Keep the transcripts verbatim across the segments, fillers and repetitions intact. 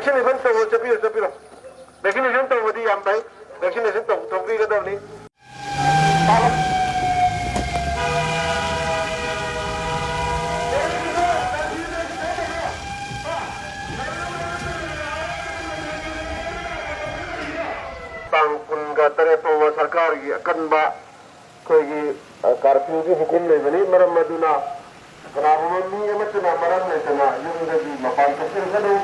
Vaccination ꯇꯧꯕ ꯆꯠꯄꯤꯔꯣ, ꯆꯠꯄꯤꯔꯣ꯫ Vaccination ꯇꯧꯕꯗꯤ ꯌꯥꯝ ꯐꯩ꯫ Vaccination ꯇꯧ-, ꯇꯧꯕꯤꯒꯗꯕꯅꯤ꯫ ꯇꯥꯡ ꯀꯨꯟꯒ ꯇꯔꯦꯠ ꯐꯥꯎꯕ ꯁꯔꯀꯥꯔꯒꯤ ꯑꯀꯟꯕ ꯑꯩꯈꯣꯏꯒꯤ, ꯑ, curfewꯒꯤ ꯍꯨꯀꯨꯝ ꯂꯩꯕꯅꯤ꯫ ꯃꯔꯝ ꯑꯗꯨꯅ ꯀꯅꯥꯒꯨꯝꯕ ꯃꯤ ꯑꯃꯠꯇꯅ ꯃꯔꯝ ꯂꯩꯇꯅ ꯌꯨꯝꯗꯒꯤ ꯃꯄꯥꯟ ꯊꯣꯛꯄꯤꯔꯛꯀꯅꯨ꯫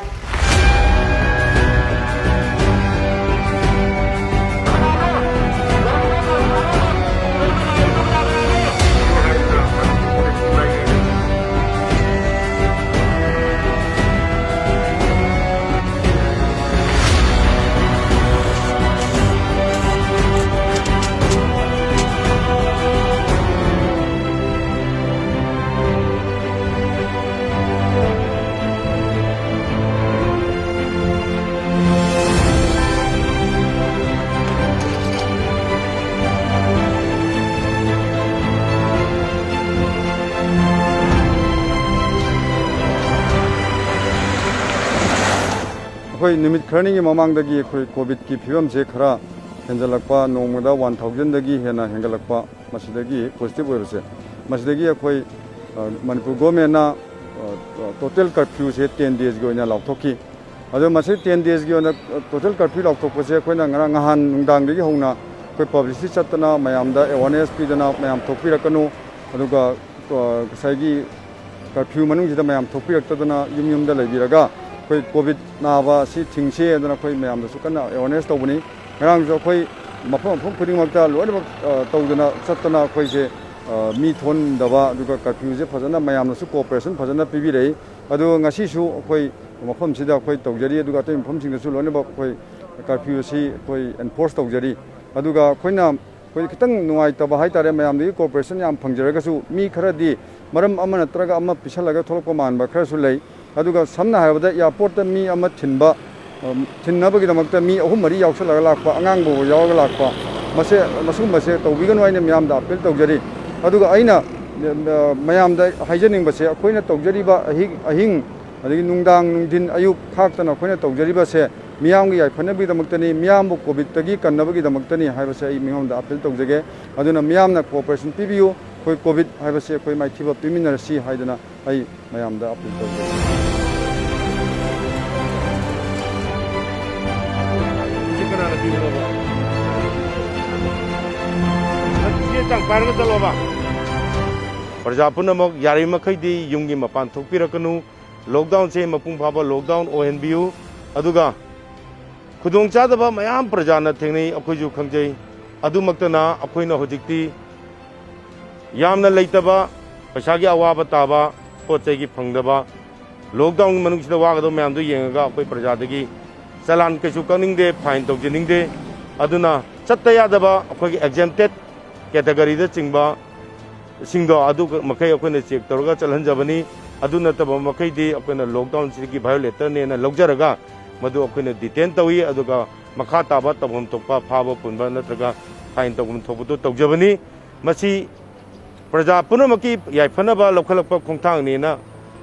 ꯑꯩꯈꯣꯏ ꯅꯨꯃꯤꯠ ꯈꯔꯅꯤꯒꯤ ꯃꯃꯥꯡꯗꯒꯤ ꯑꯩꯈꯣꯏ COVIDꯀꯤ ꯐꯤꯕꯝꯁꯦ ꯈꯔ ꯍꯦꯟꯖꯜꯂꯛꯄ, ꯅꯣꯡꯃꯗ one thousandꯗꯒꯤ ꯍꯦꯟꯅ ꯍꯦꯟꯒꯠꯂꯛꯄ, ꯃꯁꯤꯗꯒꯤ positive ꯑꯣꯏꯕꯁꯦ, ꯃꯁꯤꯗꯒꯤ ꯑꯩꯈꯣꯏ, ꯑ, ꯃꯅꯤꯄꯨꯔ governmentꯅ, ꯑ, total curfewꯁꯦ ten daysꯀꯤ ꯑꯣꯏꯅ ꯂꯥꯎꯊꯣꯛꯈꯤ꯫ ꯑꯗꯣ ꯃꯁꯤ ten daysꯀꯤ ꯑꯣꯏꯅ, ꯑ, total curfew ꯂꯥꯎꯊꯣꯛꯄꯁꯦ ꯑꯩꯈꯣꯏꯅ ꯉꯔꯥꯡ ꯅꯍꯥꯟ ꯅꯨꯡꯗꯥꯡꯗꯒꯤ ꯍꯧꯅ ꯑꯩꯈꯣꯏ publicity ꯆꯠꯇꯅ, ꯃꯌꯥꯝꯗ awareness ꯄꯤꯗꯅ, ꯃꯌꯥꯝ ꯊꯣꯛꯄꯤꯔꯛꯀꯅꯨ, ꯑꯗꯨꯒ, ꯑ, ꯉꯁꯥꯏꯒꯤ curfew ꯃꯅꯨꯡꯁꯤꯗ ꯃꯌꯥꯝ ꯊꯣꯛꯄꯤꯔꯛꯇꯗꯅ ꯌꯨꯝ ꯌꯨꯝꯗ ꯂꯩꯕꯤꯔꯒ ꯑꯩꯈꯣꯏ COVID ꯅꯥꯕ ꯑꯁꯤ ꯊꯤꯡꯁꯤ ꯍꯥꯏꯗꯅ ꯑꯩꯈꯣꯏ ꯃꯌꯥꯝꯗꯁꯨ ꯀꯟꯅ awareness ꯇꯧꯕꯅꯤ꯫ ꯉꯔꯥꯡꯁꯨ ꯑꯩꯈꯣꯏ ꯃꯐꯝ ꯃꯐꯝ ꯈꯨꯗꯤꯡꯃꯛꯇ ꯂꯣꯏꯅꯃꯛ, ꯑ, ꯇꯧꯗꯅ ꯆꯠꯇꯅ ꯑꯩꯈꯣꯏꯁꯦ, ꯑ, ꯃꯤ ꯊꯣꯛꯍꯟꯗꯕ, ꯑꯗꯨꯒ curfewꯁꯦ ꯐꯖꯅ ꯃꯌꯥꯝꯅꯁꯨ cooperation ꯐꯖꯅ ꯄꯤꯕꯤꯔꯛꯏ꯫ ꯑꯗꯨ ꯉꯁꯤꯁꯨ ꯑꯩꯈꯣꯏ ꯃꯐꯝꯁꯤꯗ ꯑꯩꯈꯣꯏ ꯇꯧꯖꯔꯤ, ꯑꯗꯨꯒ ꯑꯇꯩ ꯃꯐꯝꯁꯤꯡꯗꯁꯨ ꯂꯣꯏꯅꯃꯛ ꯑꯩꯈꯣꯏ curfew ꯑꯁꯤ ꯑꯩꯈꯣꯏ enforce ꯇꯧꯖꯔꯤ꯫ ꯑꯗꯨꯒ ꯑꯩꯈꯣꯏꯅ ꯑꯩꯈꯣꯏ ꯈꯤꯇꯪ ꯅꯨꯡꯉꯥꯏꯇꯕ ꯍꯥꯏꯇꯥꯔꯦ, ꯃꯌꯥꯝꯗꯒꯤ cooperation ꯌꯥꯝ ꯐꯪꯖꯔꯒꯁꯨ ꯃꯤ ꯈꯔꯗꯤ ꯃꯔꯝ ꯑꯃ ꯅꯠꯇ꯭ꯔꯒ ꯑꯃ ꯄꯤꯁꯜꯂꯒ ꯊꯣꯛꯂꯛꯄ ꯃꯥꯟꯕ ꯈꯔꯁꯨ ꯂꯩ꯫ ꯑꯗꯨꯒ ꯁꯝꯅ ꯍꯥꯏꯔꯕꯗ airportꯇ ꯃꯤ ꯑꯃ ꯊꯤꯟꯕ, ꯑꯝ, ꯊꯤꯟꯅꯕꯒꯤꯗꯃꯛꯇ ꯃꯤ ꯑꯍꯨꯝ ꯃꯔꯤ ꯌꯥꯎꯁꯜꯂꯒ ꯂꯥꯛꯄ, ꯑꯉꯥꯡꯕꯨ ꯌꯥꯎꯔꯒ ꯂꯥꯛꯄ, ꯃꯁꯦ, ꯃꯁꯤꯒꯨꯝꯕꯁꯦ ꯇꯧꯕꯤꯒꯅꯨ ꯍꯥꯏꯅ ꯃꯌꯥꯝꯗ appeal ꯇꯧꯖꯔꯤ꯫ ꯑꯗꯨꯒ ꯑꯩꯅ, ꯑ, ꯃꯌꯥꯝꯗ ꯍꯥꯏꯖꯅꯤꯡꯕꯁꯦ, ꯑꯩꯈꯣꯏꯅ ꯇꯧꯖꯔꯤꯕ ꯑꯍꯤꯡ, ꯑꯍꯤꯡ ꯑꯗꯒꯤ ꯅꯨꯡꯗꯥꯡ, ꯅꯨꯡꯊꯤꯟ, ꯑꯌꯨꯛ ꯈꯥꯛꯇꯅ ꯑꯩꯈꯣꯏꯅ ꯇꯧꯖꯔꯤꯕꯁꯦ ꯃꯤꯌꯥꯝꯒꯤ ꯌꯥꯏꯐꯅꯕꯒꯤꯗꯃꯛꯇꯅꯤ, ꯃꯤꯌꯥꯝꯕꯨ ꯀꯣꯚꯤꯗꯇꯒꯤ ꯀꯟꯅꯕꯒꯤꯗꯃꯛꯇꯅꯤ ꯍꯥꯏꯕꯁꯦ ꯑꯩ ꯃꯤꯉꯣꯟꯗ ꯑꯥꯄꯤꯜ ꯇꯧꯖꯒꯦ꯫ ꯑꯗꯨꯅ ꯃꯤꯌꯥꯝꯅ ꯀꯣꯑꯣꯄꯔꯦꯁꯟ ꯄꯤꯕꯤꯌꯨ꯫ ꯑꯩꯈꯣꯏ ꯀꯣꯚꯤꯗ ꯍꯥꯏꯕꯁꯦ ꯑꯩꯈꯣꯏ ꯃꯥꯏꯊꯤꯕ ꯄꯤꯃꯤꯟꯅꯔꯁꯤ ꯍꯥꯏꯗꯅ ꯑꯩ ꯃꯌꯥꯝꯗ ꯑꯥꯄꯤꯜ ꯇꯧꯖꯒꯦ꯫ ꯁꯤ ꯀꯅꯥꯅ ꯄꯤꯕꯅꯣꯕ? ꯁꯤ ꯆꯥꯡ ꯄꯥꯏꯔꯒ ꯆꯠꯂꯣꯕ꯫ ꯄ꯭ꯔꯖꯥ ꯄꯨꯝꯅꯃꯛ ꯌꯥꯔꯤꯕꯃꯈꯩꯗꯤ ꯌꯨꯝꯒꯤ ꯃꯄꯥꯟ ꯊꯣꯛꯄꯤꯔꯛꯀꯅꯨ꯫ ꯂꯣꯛꯗꯥꯎꯟꯁꯦ ꯃꯄꯨꯡ ꯐꯥꯕ ꯂꯣꯛꯗꯥꯎꯟ ꯑꯣꯏꯍꯟꯕꯤꯌꯨ꯫ ꯑꯗꯨꯒ ꯈꯨꯗꯣꯡꯆꯥꯗꯕ ꯃꯌꯥꯝ ꯄ꯭ꯔꯖꯥꯅ ꯊꯦꯡꯅꯩ, ꯑꯩꯈꯣꯏꯁꯨ ꯈꯪꯖꯩ꯫ ꯑꯗꯨꯃꯛꯇꯅ ꯑꯩꯈꯣꯏꯅ ꯍꯧꯖꯤꯛꯇꯤ ꯌꯥꯝꯅ ꯂꯩꯇꯕ, ꯄꯩꯁꯥꯒꯤ ꯑꯋꯥꯕ ꯇꯥꯕ, ꯄꯣꯠ ꯆꯩꯒꯤ ꯐꯪꯗꯕ, ꯂꯣꯛꯗꯥꯎꯟ ꯃꯅꯨꯡꯁꯤꯗ ꯋꯥꯒꯗꯕ ꯃꯌꯥꯝꯗꯨ ꯌꯦꯡꯉꯒ ꯑꯩꯈꯣꯏ ꯄ꯭ꯔꯖꯥꯗꯒꯤ ꯆꯂꯥꯟ ꯀꯩꯁꯨ ꯀꯛꯅꯤꯡꯗꯦ, ꯐꯥꯏꯟ ꯇꯧꯖꯅꯤꯡꯗꯦ꯫ ꯑꯗꯨꯅ ꯆꯠꯇ ꯌꯥꯗꯕ ꯑꯩꯈꯣꯏꯒꯤ ꯑꯦꯛꯖꯦꯝꯇꯦꯠ ꯀꯦꯇꯒꯔꯤꯗ ꯆꯤꯡꯕ ꯁꯤꯡꯗꯣ ꯑꯗꯨ ꯃꯈꯩ ꯑꯩꯈꯣꯏꯅ ꯆꯦꯛ ꯇꯧꯔꯒ ꯆꯠꯍꯟꯖꯕꯅꯤ꯫ ꯑꯗꯨ ꯅꯠꯇꯕ ꯃꯈꯩꯗꯤ ꯑꯩꯈꯣꯏꯅ ꯂꯣꯛꯗꯥꯎꯟꯁꯤꯒꯤ ꯚꯥꯏꯑꯣꯂꯦꯇꯔꯅꯦꯅ ꯂꯧꯖꯔꯒ ꯃꯗꯨ ꯑꯩꯈꯣꯏꯅ ꯗꯤꯇꯦꯟ ꯇꯧꯏ, ꯑꯗꯨꯒ ꯃꯈꯥ ꯇꯥꯕ ꯇꯧꯐꯝ ꯊꯣꯛꯄ ꯐꯥꯕ ꯄꯨꯟꯕ ꯅꯠꯇ꯭ꯔꯒ ꯐꯥꯏꯟ ꯇꯧꯐꯝ ꯊꯣꯛꯄꯗꯨ ꯇꯧꯖꯕꯅꯤ꯫ ꯃꯁꯤ ꯄ꯭ꯔꯖꯥ ꯄꯨꯝꯅꯃꯛꯀꯤ ꯌꯥꯏꯐꯅꯕ ꯂꯧꯈꯠꯂꯛꯄ ꯈꯣꯡꯊꯥꯡꯅꯦꯅ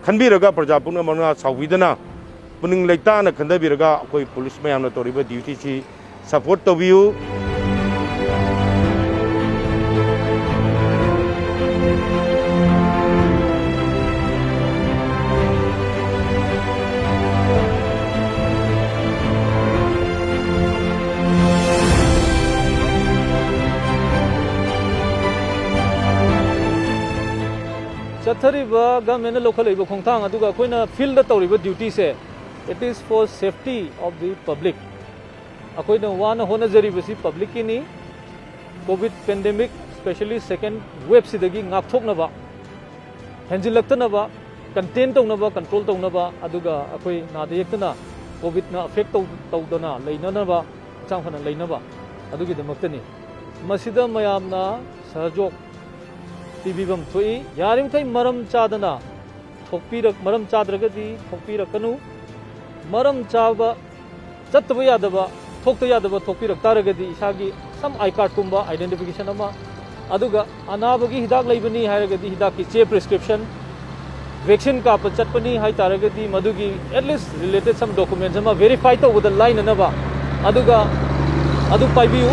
ꯈꯟꯕꯤꯔꯒ ꯄ꯭ꯔꯖꯥ ꯄꯨꯝꯅꯃꯛꯅ ꯁꯥꯎꯕꯤꯗꯅ ꯄꯨꯛꯅꯤꯡ ꯂꯩꯇꯥꯅ ꯈꯟꯊꯕꯤꯔꯒ ꯑꯩꯈꯣꯏ ꯄꯨꯂꯤꯁ ꯃꯌꯥꯝꯅ ꯇꯧꯔꯤꯕ ꯗ꯭ꯌꯨꯇꯤꯁꯤ ꯁꯄꯣꯔꯠ ꯇꯧꯕꯤꯌꯨ꯫ ꯆꯠꯊꯔꯤꯕ ꯒꯃꯦꯟꯅ ꯂꯧꯈꯠꯂꯛꯏꯕ ꯈꯣꯡꯊꯥꯡ ꯑꯗꯨꯒ ꯑꯩꯈꯣꯏꯅ ꯐꯤꯜꯗ ꯇꯧꯔꯤꯕ ꯗ꯭ꯌꯨꯇꯤꯁꯦ, it is for safety of the public꯫ ꯑꯩꯈꯣꯏꯅ ꯋꯥꯅ ꯍꯣꯠꯅꯖꯔꯤꯕꯁꯤ ꯄꯕ꯭ꯂꯤꯛꯀꯤꯅꯤ꯫ ꯀꯣꯚꯤꯗ ꯄꯦꯟꯗꯦꯃꯤꯛ, ꯁ꯭ꯄꯦꯁꯦꯜꯂꯤ ꯁꯦꯀꯦꯟ ꯋꯦꯕꯁꯤꯗꯒꯤ ꯉꯥꯛꯊꯣꯛꯅꯕ, ꯍꯦꯟꯖꯤꯜꯂꯛꯇꯅꯕ, ꯀꯟꯇꯦꯟ ꯇꯧꯅꯕ, ꯀꯟꯇ꯭ꯔꯣꯜ ꯇꯧꯅꯕ, ꯑꯗꯨꯒ ꯑꯩꯈꯣꯏ ꯅꯥꯗ ꯌꯦꯛꯇꯅ ꯀꯣꯚꯤꯗꯅ ꯑꯦꯐꯦꯛ ꯇꯧ-, ꯇꯧꯗꯅ ꯂꯩꯅꯅꯕ, ꯍꯛꯆꯥꯡ ꯐꯅ ꯂꯩꯅꯕ, ꯑꯗꯨꯒꯤꯗꯃꯛꯇꯅꯤ꯫ ꯃꯁꯤꯗ ꯃꯌꯥꯝꯅ ꯁꯍꯖꯣꯛ ꯄꯤꯕꯤꯐꯝ ꯊꯣꯛꯏ꯫ ꯌꯥꯔꯤꯃꯈꯩ ꯃꯔꯝ ꯆꯥꯗꯅ ꯊꯣꯛꯄꯤꯔꯛ-, ꯃꯔꯝ ꯆꯥꯗ꯭ꯔꯒꯗꯤ ꯊꯣꯛꯄꯤꯔꯛꯀꯅꯨ꯫ ꯃꯔꯝ ꯆꯥꯕ, ꯆꯠꯇꯕ ꯌꯥꯗꯕ, ꯊꯣꯛꯇ ꯌꯥꯗꯕ ꯊꯣꯛꯄꯤꯔꯛ ꯇꯥꯔꯒꯗꯤ ꯏꯁꯥꯒꯤ ꯁꯝ ꯑꯥꯏ ꯀꯥꯔꯗꯀꯨꯝꯕ ꯑꯥꯏꯗꯦꯟꯇꯤꯐꯤꯀꯦꯁꯟ ꯑꯃ, ꯑꯗꯨꯒ ꯑꯅꯥꯕꯒꯤ ꯍꯤꯗꯥꯛ ꯂꯩꯕꯅꯤ ꯍꯥꯏꯔꯒꯗꯤ ꯍꯤꯗꯥꯛꯀꯤ ꯆꯦ, ꯄ꯭ꯔꯦꯁꯀ꯭ꯔꯤꯞꯁꯟ, ꯚꯦꯛꯁꯤꯟ ꯀꯥꯞꯄ ꯆꯠꯄꯅꯤ ꯍꯥꯏ ꯇꯥꯔꯒꯗꯤ ꯃꯗꯨꯒꯤ at least related some documents ꯑꯃ verify ꯇꯧꯕꯗ ꯂꯥꯏꯅꯅꯕ ꯑꯗꯨꯒ ꯑꯗꯨ ꯄꯥꯏꯕꯤꯌꯨ꯫